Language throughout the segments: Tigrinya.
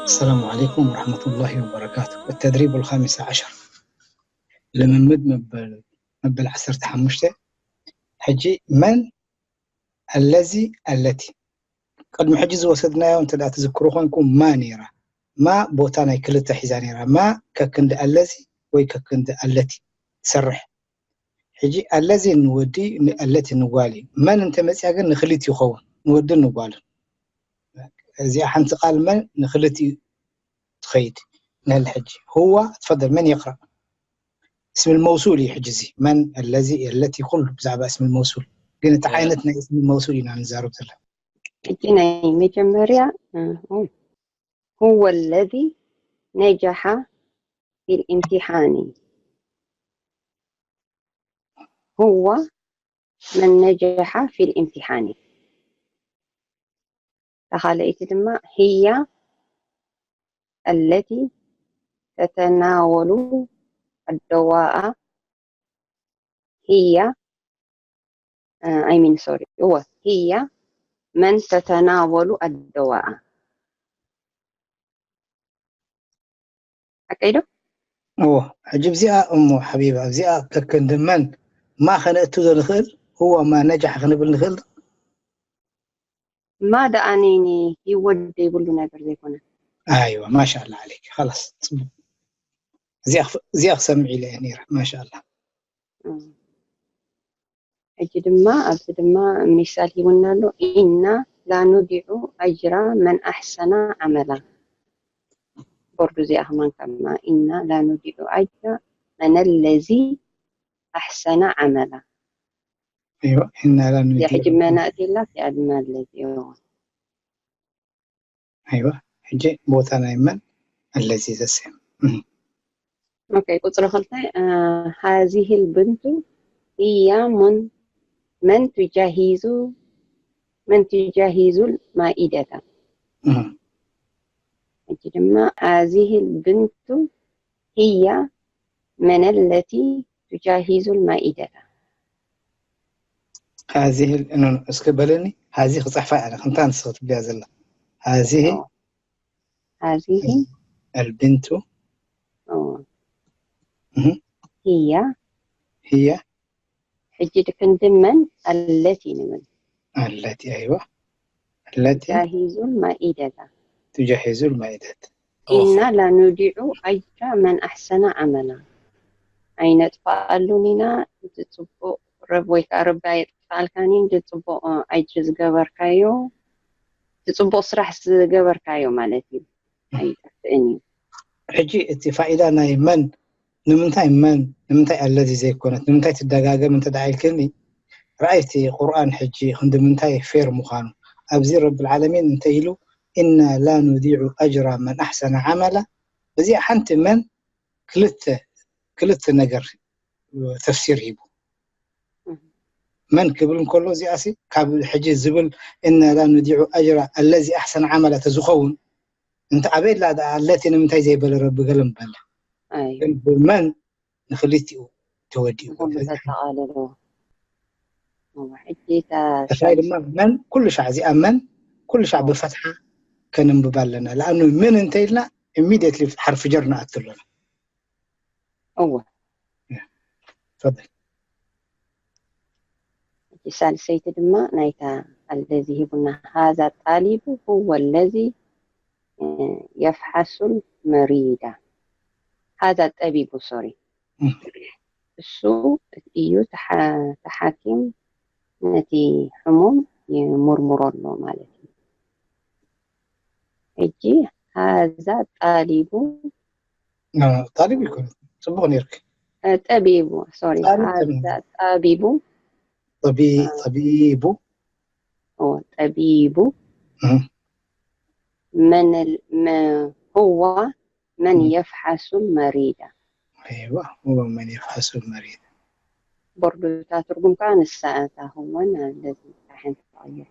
السلام عليكم ورحمة الله وبركاته. التدريب الخامس عشر. ልምምድ መበል መበል ዓሰርተ ሓሙሽተ። ሕጂ መን ኣለዚ ኣለቲ ቅድሚ ሕጂ ዝወሰድናዮ እንተ ደኣ ትዝክሩ ኮንኩም ማ ነይራ። ማ ቦታ ናይ ክልተ ሒዛ ነይራ። ማ ከክንዲ ኣለዚ ወይ ከክንዲ ኣለቲ ትሰርሕ። ሕጂ ኣለዚ ንወዲ ኣለቲ ንጓል እዩ። መን እንተ መፅያ ግን ንክልት ይኸውን ንወድን ንጓልን። እዚኣ ሓንቲ ቃል መን ንክልት እዩ ትኸይድ። ነል ሕጂ هو تفضل من يقرأ اسم الموصول እዩ ሕጂ እዚ መን ኣለዚ ኣለቲ ኩሉ ብዛዕባ اسم الموصول ግን እቲ ዓይነት ናይ اسم الموصول ኢና ንዛረብ ዘለና ሕጂ ናይ መጀመርያ እ፣ ኦ፣ هو الذي نجح في الامتحان هو من نجح في الامتحان ተኻለይቲ ድማ هي التي تتناول الدواء هي I mean sorry هو هي من تتناول الدواء ሓቀይ ዶ እዎ ሕጂ ብዚኣ እሞ ሓቢባ ኣብዚኣ ከክንዲ መን ማ ከነእቱ ዶ ንኽእል هو ما نجح ክንብል ንኽእል ማ ደኣ ነይኒ ይወድ ዘይብሉ ነገር ዘይኮነ ኣይዋ ማሻላ ዓለይክ ላስ ፅቡቅ እዚኣ ክሰምዕ ኢለ እየ ነይረ ማሻላ ሕጂ ድማ ኣብዚ ድማ ሚሳል ሂቡና ኣሎ إنا لا نضيع أجر من أحسن عملا ቦርዱ እዚኣ ከማን ከማ إنا لا نضيع أجر من الذي أحسن عملا እዚኣ ሕጂ መናእቲ ላ እዚኣ ድማ ኣለዚ ኣይዋ ሕጂ ቦታ ናይ መን ኣለዚ ዘስም ኦኬ ቁፅሪ ክልተ هذه البنت هي من من تجهز من تجهز المائدة ሕጂ ድማ هذه البنت هي من التي تجهز المائدة هذه እስኪ በለኒ هذه ክፅሕፋ እያ ከምታ ንስኺ ትብልያ ዘላ هذه هذه البنت هي هي ሕጂ ክንዲ መን التي ንብል التي أيوة التي تجهز المائدة تجهز المائدة إنا لا نضيع أجر من أحسن عملا ኣይነጥፋኣሉን ኢና እቲ ፅቡቅ ረብ ወይ ከዓ ረቢ ኣየጥፋኣልካን እዩ እቲ ፅቡቅ ኣጅሪ ዝገበርካዮ እቲ ፅቡቅ ስራሕ ዝገበርካዮ ማለት እዩ ኣይጠፍእን እዩ ሕጂ እቲ ፋኢዳ ናይ መን ንምንታይ መን ንምንታይ ኣለዚ ዘይኮነት ንምንታይ ትደጋገም እንተ ደኣ ኢልክኒ ረኣይ እቲ ቁርኣን ሕጂ ክንዲ ምንታይ ፌር ምዃኑ ኣብዚ ረብል ዓለሚን እንተ ኢሉ إنا لا نضيع أجر من أحسن عملا እዚኣ ሓንቲ መን ክልተ ክልተ ነገር ተፍሲር ሂቡ መን ክብል እንከሎ እዚኣሲ ካብ ሕጂ ዝብል إنا لا نضيع أجر الذي أحسن عملا ተዝኸውን እንተ ኣበይ ላ ኣለቲ ንምንታይ ዘይበለ ረቢ ገለ ምበለ ኣይ ግን ብመን ንክልቲኡ ተወዲኡ ተጠቃልሎ ሕጂ እታይ ድማ መን ኩሉ ሻዕ እዚኣ መን ኩሉ ሻዕ ብፈትሓ ከነንብባ ኣለና ለኣኑ ምን እንተ ኢልና ኢሚድየትሊ ሓርፊ ጀር ንኣቱ ኣለና እወ ፈضል ሳልሰይቲ ድማ ናይታ ኣለዚ ሂቡና هذا الطالب هو الذي يفحص المريض هذا الطبيب sorry እሱ እዩ ተሓኪም ነቲ ሕሙም ይሙርምሮ ኣሎ ማለት እዩ ሕጂ هذا الطالب ጣሊብ ይኮነ ፅቡቅ ነርክ ጠቢቡ sorry هذا طبيب ጠቢቡ ጠቢቡ من هو من يفحص المريض أيوة هو من يفحص المريض ቦርዱታ ትርጉም ከዓ ንሳ እታ ህወን ለዚ ሓንቲ ተቐይራ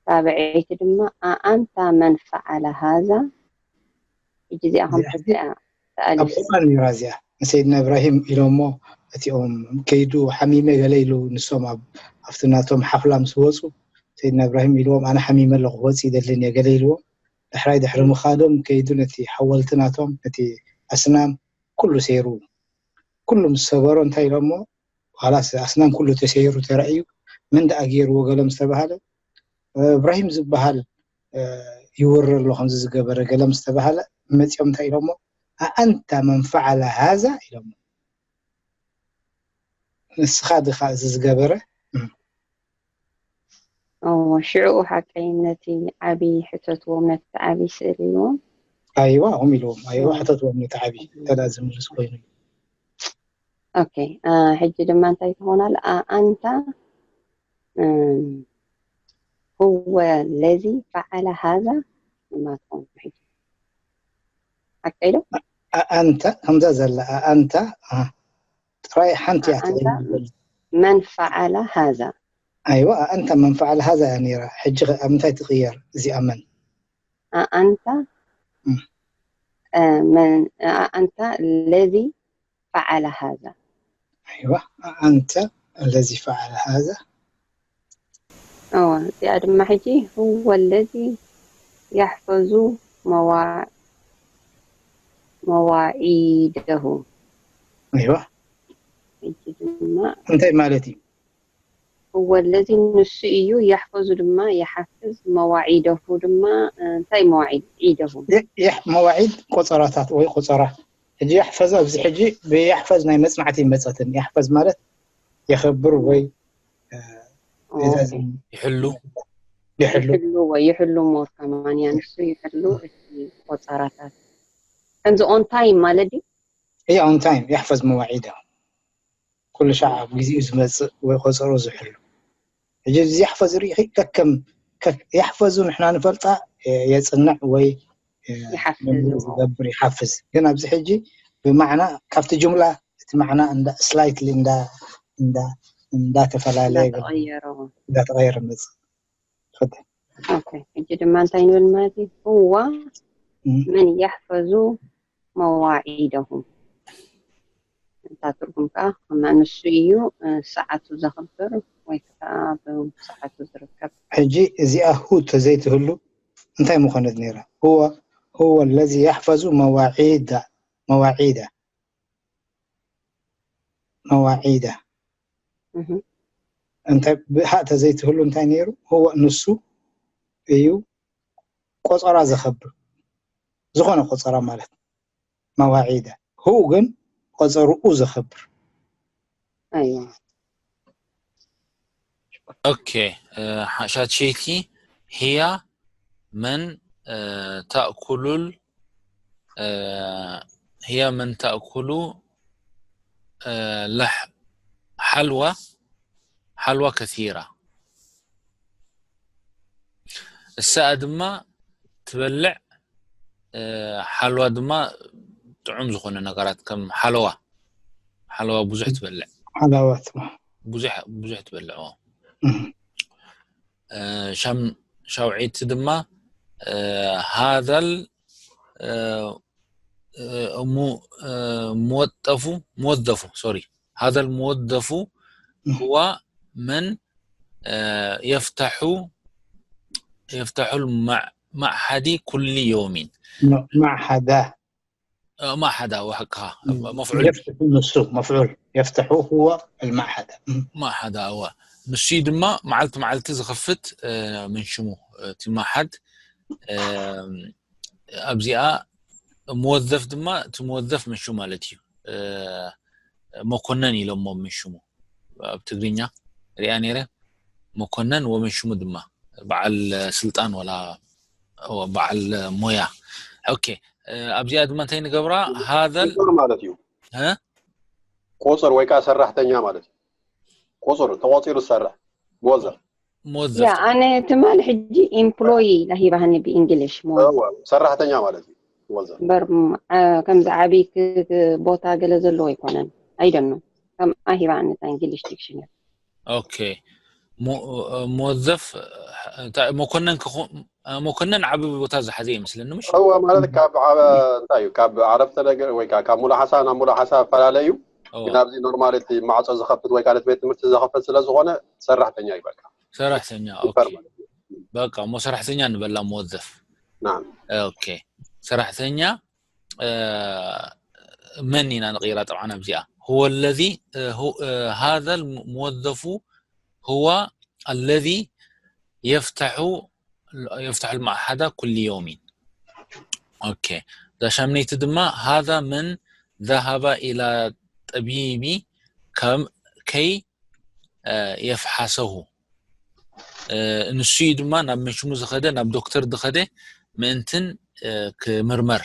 ራብዐይቲ ድማ ኣኣንታ መን ፈዓለ ሃዛ ሕጂ እዚኣ ከም ሕጂ ኣብ ቁርኣን ነራ እዚኣ ንሰይድና እብራሂም ኢሎሞ እቲኦም ከይዱ ሓሚመ ገለ ኢሉ ንሶም ኣብቲ ናቶም ሓፍላ ምስ ወፁ ሰይድና እብራሂም ኢልዎም ኣነ ሓሚመ ኣለኹ ክወፅ ይደልን እየ ገለ ኢልዎም ዳሕራይ ድሕሪ ምኻዶም ከይዱ ነቲ ሓወልቲ ናቶም፣ ነቲ ኣስናም ኩሉ ሰይሩ። ኩሉ ምስ ሰበሮ እንታይ ኢሎሞ? ኻላስ ኣስናም ኩሉ ተሰይሩ ተራእዩ፣ መን ደኣ ገይርዎ ገለ ምስ ተባሃለ፣ እብራሂም ዝበሃል ይውረ ኣሎ ከምዚ ዝገበረ ገለ ምስ ተባሃለ፣ መፂኦም እንታይ ኢሎሞ? ኣኣንታ መን ፈዓለ ሃዛ ኢሎሞ። ንስኻ ድኻ እዚ ዝገበረ? እዎ፣ ሽዕኡ ሓቀይ ነቲ ዓቢ ሕተትዎም፣ ነቲ ዓቢ ስእሊ ኢልዎም። ኣይዋ፣ እኹም ኢልዎም። ኣይዋ፣ ሕተትዎም ነቲ ዓቢ፣ ተዳ ዝምልስ ኮይኑ። ኦኬ፣ ሕጂ ድማ እንታይ ትኾናል? ኣንታ هو الذي فعل هذا ድማ ትኾን ሕጂ። ሓቀይ ዶ? ኣንተ ከምዛ ዘላ ኣንተ ጥራይ ሓንቲ እያ። من فعل هذا. ኣይዋ ኣንተ መን ፈዓለ ሃዛ እያ ነይራ። ሕጂ ኣብ ምንታይ ትቕየር እዚኣ? መን ኣንተ ኣንተ الذي فعل هذا. ኣይዋ ኣንተ الذي فعل هذا. እዋ እዚኣ ድማ ሕጂ هو الذي يحفظ مواعيده. ኣይዋ ሕጂ ድማ እንታይ ማለት እዩ? هو الذي ንሱ እዩ يحفظ ድማ يحفظ مواعيده ድማ እንታይ መዋዒድ ዒደሁ መዋዒድ ቆፀራታት ወይ ቆፀራ ሕጂ يحفظ ኣብዚ ሕጂ ብيحفظ ናይ መፅናዕቲ ይመፀትን። يحفظ ማለት የኸብር ወይ ይሕሉ ይሕሉ ይሕሉ ወይ ይሕሉ more ከማን እያ ንሱ ይሕሉ እቲ ቆፀራታት ከምዚ on time ማለት ድዩ? እያ on time يحفظ መዋዒደ ኩሉ ሻዕ ኣብ ግዜኡ ዝመፅእ ወይ ቆፀሮ ዝሕሉ። ሕጂ እዚ يحفظ ርኢኺ ከከም يحفظ ንሕና ንፈልጣ የፅንዕ ወይ ይሓፍዝ ዝገብር يحفظ። ግን ኣብዚ ሕጂ ብማዕና ካብቲ ጅምላ እቲ ማዕና እንዳ slightly እንዳ እንዳ እንዳተፈላለየ እንዳተቐየረ እንዳተቐየረ መፅእ። ሕጂ ድማ እንታይ ንብል ማለት እዩ? هو من يحفظ مواعيده እታ ትርጉም ከዓ ንሱ እዩ ሰዓቱ ዘኽብር ወይ ከዓ ብሰዓቱ ዝርከብ። ሕጂ እዚኣ هو ተዘይትህሉ እንታይ ምኾነት ነይራ? هو هو الذي يحفظ مواعيد مواعيد مواعيد እንታይ ብሃ ተዘይትህሉ እንታይ ነይሩ? هو ንሱ እዩ ቆፀራ ዘኸብር ዝኾነ ቆፀራ ማለት መዋዒደ። هو ግን ቆፀርኡ ዘኸብር። ኣይዋ ኦኬ ሻትጂፒቲ هي من تأكل هي من تأكل لح حلوى حلوى كثيرة እሳ ድማ ትበልዕ ሓልዋ ድማ ጥዑም ዝኾነ ነገራት ከም ሓለዋ ሓለዋ ብዙሕ ትበልዕ ሓላዋት ብዙሕ ብዙሕ ትበልዕ ሻውዒት ድማ ሃዘል ሙወጠፉ ሙወዘፉ ሶሪ ሃዘል ሙወዘፉ هو من يفتح يفتح المعهد كل يوم معهد معهد وحقها مفعول يفتح نصه مفعول يفتح هو المعهد معهد هو ንሱ ድማ መዓልቲ መዓልቲ ዝኸፍት من ሽሙ እቲ معهد ኣብዚኣ መወዘፍ ድማ እቲ መወዘፍ من ሽሙ ማለት እዩ መኮነን ኢሎሞ من ሽሙ ኣብ ትግርኛ ሪኣ ነይረ መኮነን ومن ሽሙ ድማ በዓል ስልጣን ወላ በዓል ሞያ ኦኬ ኣብዚኣ ድማ እንታይ ንገብራ ሃዘል ማለት እዩ ቆፅር ወይ ከዓ ሰራሕተኛ ማለት እዩ ቆፅር ተቆፂሩ ዝሰርሕ መወዘፍ መወዘፍ ኣነ ትማል ሕጂ employee ኢላ ሂባሃኒ ብእንግሊሽ ሰራሕተኛ ማለት እዩ መወዘፍ እምበር ከምዚ ዓብይ ቦታ ገለ ዘለዎ ኣይኮነን ኣይደኖ ከምኣ ሂባሃኒ እታ እንግሊሽ ዲክሽነሪ ኦኬ መወዘፍ መኮነን መኮነን ዓቢ ቦታ ዝሓዘ ይመስለኒ ምሽ እወ ማለት ካብ ዓበ እንታይ እዩ ካብ ዓረፍተ ነገር ወይ ከዓ ካብ ሙሉእ ሓሳብ ናብ ሙሉእ ሓሳብ ፈላለ እዩ ግን ኣብዚ ኖርማል እቲ ማዕፆ ዝኸፍት ወይ ከዓ ቤት ትምህርቲ ዘኸፍት ስለ ዝኾነ ሰራሕተኛ ይበልካ ሰራሕተኛ ኦኬ በቃ እሞ ሰራሕተኛ ንበላ መወዘፍ نعم ኦኬ ሰራሕተኛ መን ኢና ንቕይራ ጠብዓ ኣብዚኣ هو الذي هذا الموظف هو الذي يفتح يفتح المعهد كل يوم ኦኬ ዳሻምነይቲ ድማ هذا من ذهب إلى طبيب كي يفحصه ንሱ እዩ ድማ ናብ መሽሙ ዝኸደ ናብ ዶክተር ዝኸደ ምእንትን ክምርመር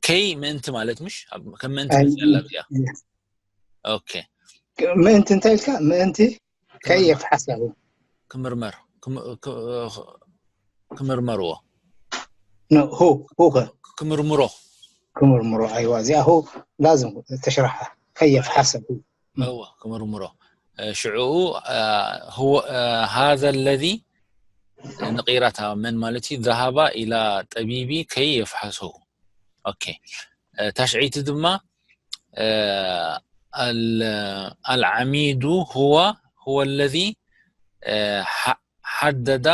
ከይ ምእንቲ ማለት ምሽ ከም ምእንቲ መፅእ ኣላ እዚኣ ኦኬ ምእንቲ እንታይ ኢልካ ምእንቲ ከይ የፍሓሰሁ ክምርመር ክምርመርዎ ሁ ሁ ክምርምሮ ክምርምሮ ኣይዋ እዚኣ ሁ ላዝም ተሽራሓ ከይ የፍሓሰሁ እወ ክምርምሮ ሽዑኡ هذا الذي ንቂራታ መን ማለት እዩ ذهب إلى طبيب كي يفحصه ኦኬ ታሽዐይቲ ድማ العميد هو هو الذي حدد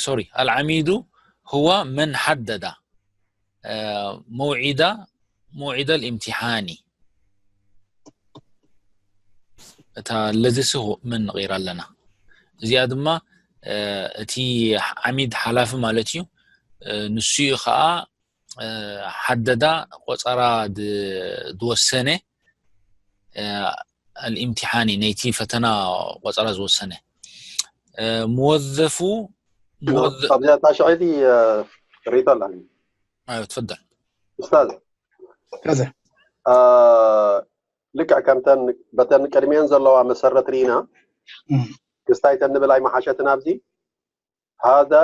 sorry العميد هو من حدد موعد موعد الامتحان እታ ለዚ ስሁ ምን ንቕይራ ኣለና እዚኣ ድማ እቲ ዓሚድ ሓላፊ ማለት እዩ ንሱ እዩ ከዓ ሓደዳ ቆፀራ ዝወሰነ الامتحان ነይቲ ፈተና ቆፀራ ዝወሰነ موظف ኣብዚኣ ታሽዐይቲ ርኢቶ ኣላ ትፈደል ኡስታዝ ከዘ ልክዕ ከምተን በተን ቅድሚአን ዘለዋ መሰረት ርኢና ክስታይተን ንብል ኣይመሓሸትን ኣብዚ هذا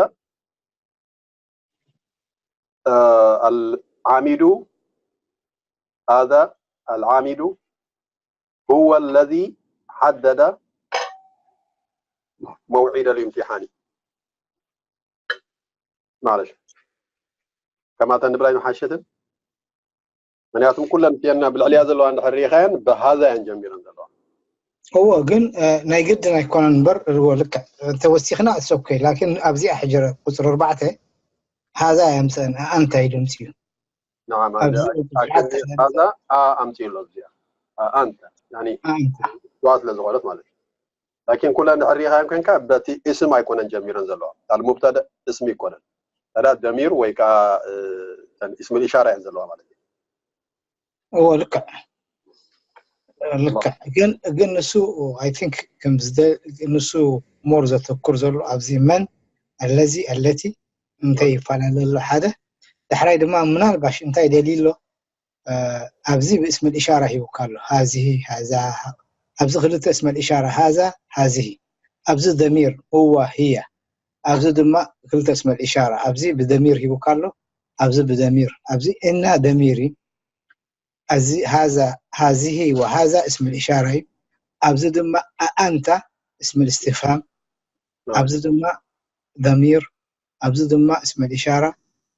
العامد هذا العامد هو الذي حدد موعد الامتحان معلش كما تنبلاي محشتن ምክንያቱም ኩለን እቲአን ብልዕሊያ ዘለዋ እንድሕር ርኢኻየን ብሃዛ እየን ጀሚረን ዘለዋ እዎ ግን ናይ ግድን ኣይኮነን እምበር እዎ ልክዕ ተወሲኽና ኦኬ ላኪን ኣብዚኣ ሕጂ ቁፅሪ ኣርባዕተ ሃዛ የምፅአን ኣንታ እዩ ድምፂ እዩ نعم ሃዛ ኣ ኣምፂኡ ኣሎ እዚኣ ኣንተ ዋ ስለ ዝኾነት ማለት እዩ ላኪን ኩለን እንድሕር ርኢኻየን ኮንካ በቲ እስም ኣይኮነን ጀሚረን ዘለዋ المبتدا اسم ኣይኮነን ثلاث ضمير ወይ ከዓ اسم الإشارة እየን ዘለዋ ማለት እዩ እዎ ልክዕ ልክዕ ግን ግን ንሱ I think ከም ንሱ more ዘተኩር ዘሎ ኣብዚ መን الذي التي እንታይ ይፈላለ ኣሎ ሓደ ዳሕራይ ድማ ምናልባሽ እንታይ ደልዩ ኣሎ ኣብዚ ብእስም الإشارة ሂቡካ ኣሎ هذه هذا ኣብዚ ክልተ اسم الإشارة هذا هذه ኣብዚ ضمير هو هي ኣብዚ ድማ ክልተ اسم الإشارة ኣብዚ ብضمير ሂቡካ ኣሎ ኣብዚ ብضمير ኣብዚ إنها ضمير እዩ እዚ هذا هذه وهذا اسم الإشارة እዩ ኣብዚ ድማ ኣንታ اسم الاستفهام ኣብዚ ድማ ضمير ኣብዚ ድማ اسم الإشارة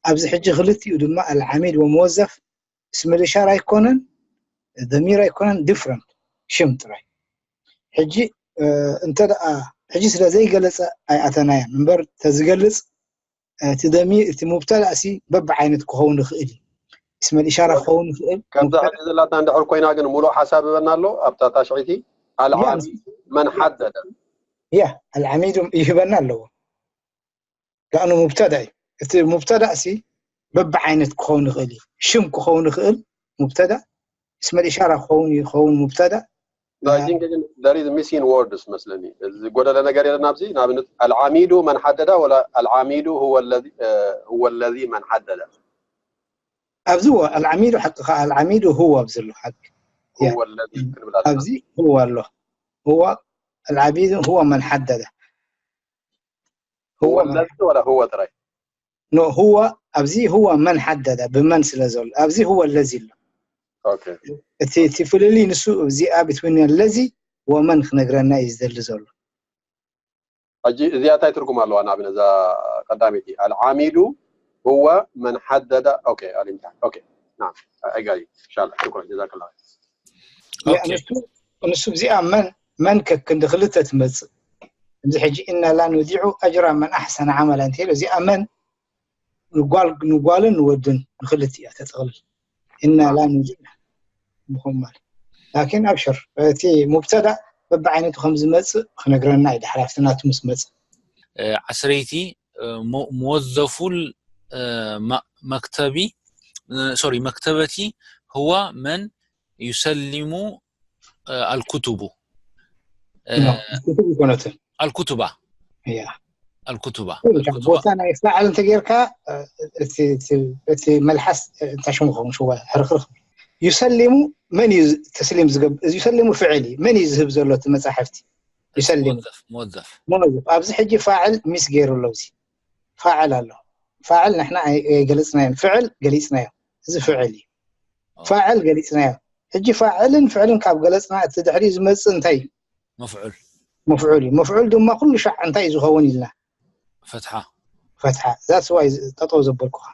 ኣብዚ ሕጂ ክልቲኡ ድማ العميد وموظف اسم الإشارة ኣይኮነን ضمير ኣይኮነን different ሽም ጥራይ ሕጂ እንተ ደኣ ሕጂ ስለ ዘይገለጸ ኣይኣተናያን እምበር ተዝገልጽ እቲ ደሚ እቲ ሙብተዳ ሲ በብዓይነት ክኸውን ይኽእል እዩ እስመል ኢሻራ ክኸውን ይኽእል ከምዛ ሕጂ ዘላታ እንድሕር ኮይና ግን ሙሉእ ሓሳብ ይበና ኣሎ ኣብታ ታሽዒቲ ኣልዓሚ መን ሓደደ ያ ኣልዓሚዱ ይህበና ኣለዎ ዳእኑ ሙብተዳ እዩ እቲ ሙብተዳ ሲ በብዓይነት ክኸውን ይኽእል እዩ ሽም ክኸውን ይኽእል ሙብተዳ እስመል ኢሻራ ክኸውን ይኸውን ሙብተዳ I think ግን there is missing words መስለኒ ዝጎደለ ነገር የለን ኣብዚ ንኣብነት ኣልዓሚዱ መን ሓደዳ ወላ ኣልዓሚዱ هو الذي መን ሓደደ ኣብዚ هو ኣልዓሚዱ ሓቅኻ ኣልዓሚዱ هو ኣብዚ ኣሎ ሓቂ هو الذي ክንብል ኣለና ኣብዚ هو ኣሎ هو ኣልዓሚዱ هو መን ሓደደ هو الذي ወላ هو ጥራይ ኖ هو ኣብዚ هو መን ሓደደ ብመን ስለ ዘሎ ኣብዚ هو الذي ኣሎ okay እቲ እቲ ፍልልይ ንሱ እዚኣ between الذي ومن ክነግረና እዩ ዝደሊ ዘሎ ሕጂ እዚኣ እንታይ ትርጉም ኣለዋ ንኣብነት እዛ ቀዳመይቲ ኣልዓሚዱ هو መን ሓደደ okay الامتحان okay نعم ኣይጋሪ ኢንሻላ ሽኩራ ጀዛከላ ንሱ ንሱ እዚኣ መን መን ከክንዲ ክልተ ትመፅእ እዚ ሕጂ እና ላ ኑዲዑ ኣጅራ መን ኣሕሰነ ዓመላ እንተ ኢሉ እዚኣ መን ንጓል ንጓልን ንወድን ንክልቲ እያ ተጠቕልል። እና ላ ኑዲዕ ምኾን ማለት ላኪን ኣብሽር እቲ ሙብተዳ በብዓይነቱ ከም ዝመፅእ ክነግረና እዩ ድሕሪ ኣብቲ ናቱ ምስ መፅእ ዓስረይቲ መወዘፉል መክተቢ ሶሪ መክተበቲ ህዋ መን ዩሰሊሙ ኣልኩቱቡ ይኮነቱ ኣልኩቱባ እያ ኣልኩቱባ ቦታ ናይ ፋዕል እንተጌርካ እቲ መልሓስ እንታይ ሽሙ ኸውን ሽወ ሕርክርክ ዩሰሊሙ መን እዩ ተስሊም ዝገብር ዩሰሊሙ ፍዕል እዩ መን እዩ ዝህብ ዘሎ እቲ መፃሕፍቲ ዩሰሊሙ መወዘፍ መወዘፍ ኣብዚ ሕጂ ፋዕል ሚስ ገይሩ ኣሎ እዚ ፋዕል ኣሎ ፋዕል ንሕና ኣይገለፅናዮም ፍዕል ገሊፅናዮ እዚ ፍዕል እዩ ፋዕል ገሊፅናዮ ሕጂ ፋዕልን ፍዕልን ካብ ገለፅና እቲ ድሕሪ ዝመፅእ እንታይ እዩ መፍዑል መፍዑል እዩ መፍዑል ድማ ኩሉ ሻዕ እንታይ እዩ ዝኸውን ኢልና ፈትሓ ፈትሓ that's why ጠጠው ዘበልኩኻ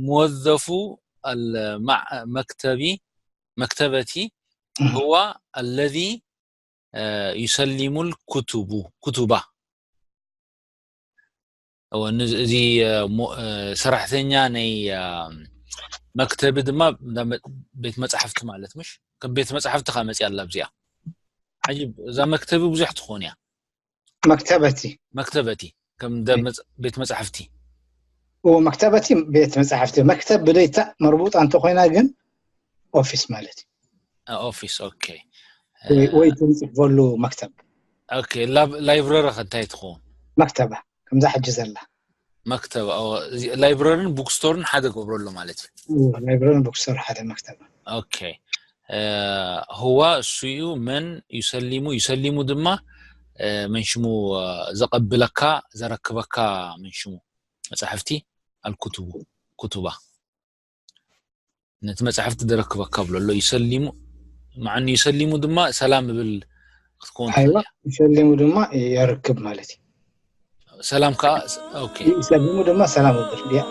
መወዘፉ መክተቢ መክተበቲ هو الذي يسلم الكتب كتب እዚ ሰራሕተኛ ናይ መክተቢ ድማ ቤት መፅሓፍቲ ማለት ምሽ ከም ቤት መፅሓፍቲ ካ መፅያ ኣላ ኣብዚኣ ዓጅብ እዛ መክተቢ ብዙሕ ትኾን እያ መክተበቲ መክተበቲ ከም ቤት መፅሓፍቲ እዎ መክተበቲ ቤት መፅሓፍቲ መክተብ ብደይታ መርቡጣ እንተኮይና ግን ኦፊስ ማለት እዩ ኦፊስ ኦኬ ወይ ትንፅሕፈሉ መክተብ ኦኬ ላይብረሪ ከ እንታይ ትኸውን መክተባ ከምዛ ሕጂ ዘላ መክተብ ላይብረርን ቡክስቶርን ሓደ ገብረሉ ማለት እዩ ላይብረርን ቡክስቶር ሓደ መክተብ ኦኬ ህዋ እሱ እዩ መን ዩሰሊሙ ዩሰሊሙ ድማ መንሽሙ ዘቐብለካ ዘረክበካ መንሽሙ መፅሕፍቲ ኣልኩቱቡ ኩቱባ ነቲ መፅሕፍቲ ዘረክበካ ብሎ ኣሎ ይሰሊሙ ማዓኒ ይሰሊሙ ድማ ሰላም እብል ክትከውን ኣይዋ ይሰሊሙ ድማ የርክብ ማለት እዩ ሰላም ከዓ ኦኬ ይሰሊሙ ድማ ሰላም እብል ያ